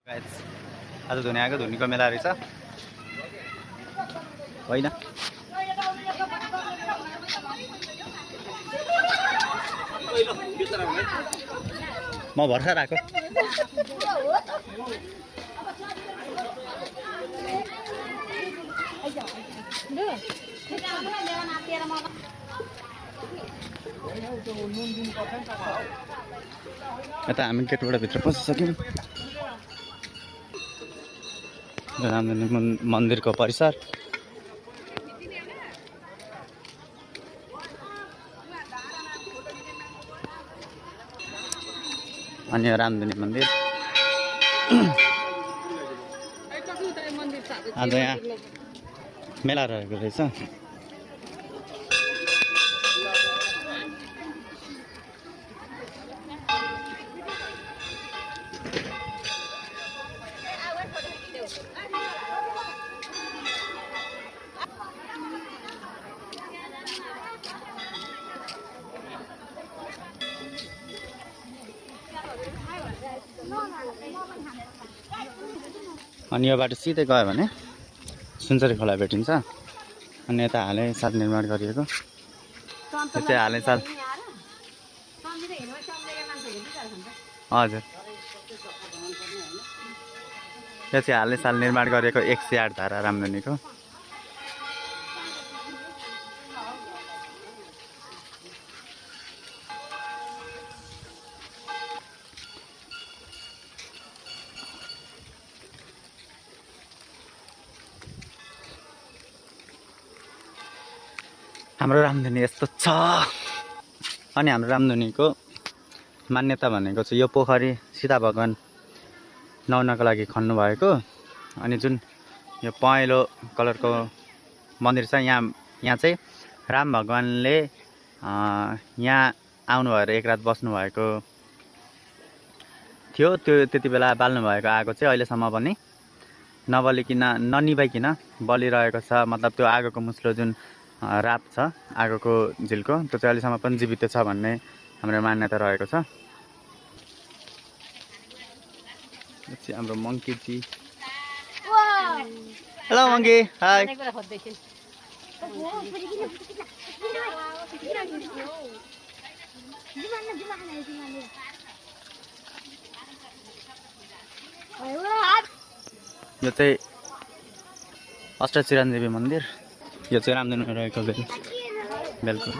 आज धुनी आएको धुनीको मेला रहेछ होइन म भर्खर आएको यता हामी गेटबाट भित्र पसिसक्यौँ रामधनी मन्दिरको परिसर अनि रामधनी मन्दिर आज यहाँ मेला रहेको रहेछ अनि यो बाटो सिधै गयो भने सुनचरी खोला भेटिन्छ अनि यता हालैसाथ निर्माण गरिएको यो चाहिँ हालैसाथ हजुर यो चाहिँ हालैसाल निर्माण गरिएको 108 धारा रामधनीको हाम्रो रामधनी यस्तो छ अनि हाम्रो रामधनीको मान्यता भनेको चाहिँ यो पोखरी सीता भगवान नुहाउनको लागि खन्नु भएको अनि जुन यो पहेँलो कलरको मन्दिर छ यहाँ चाहिँ राम भगवानले यहाँ आउनु भएर एक रात बस्नु भएको थियो त्यो त्यति बेला बाल्नु भएको आगो चाहिँ अहिलेसम्म पनि ननिभाइकन बलिरहेको छ मतलब त्यो आगोको मुस्लो जुन राप छ आगोको झिल्को त्यो चाहिँ अहिलेसम्म पनि जीवित छ भन्ने हाम्रो मान्यता रहेको छ हाम्रो मङ्की जी हेलो मङ्की हाई यो चाहिँ अष्टचिरञ्जीवी मन्दिर यो चाहिँ रामधनीमा रहेको बेलको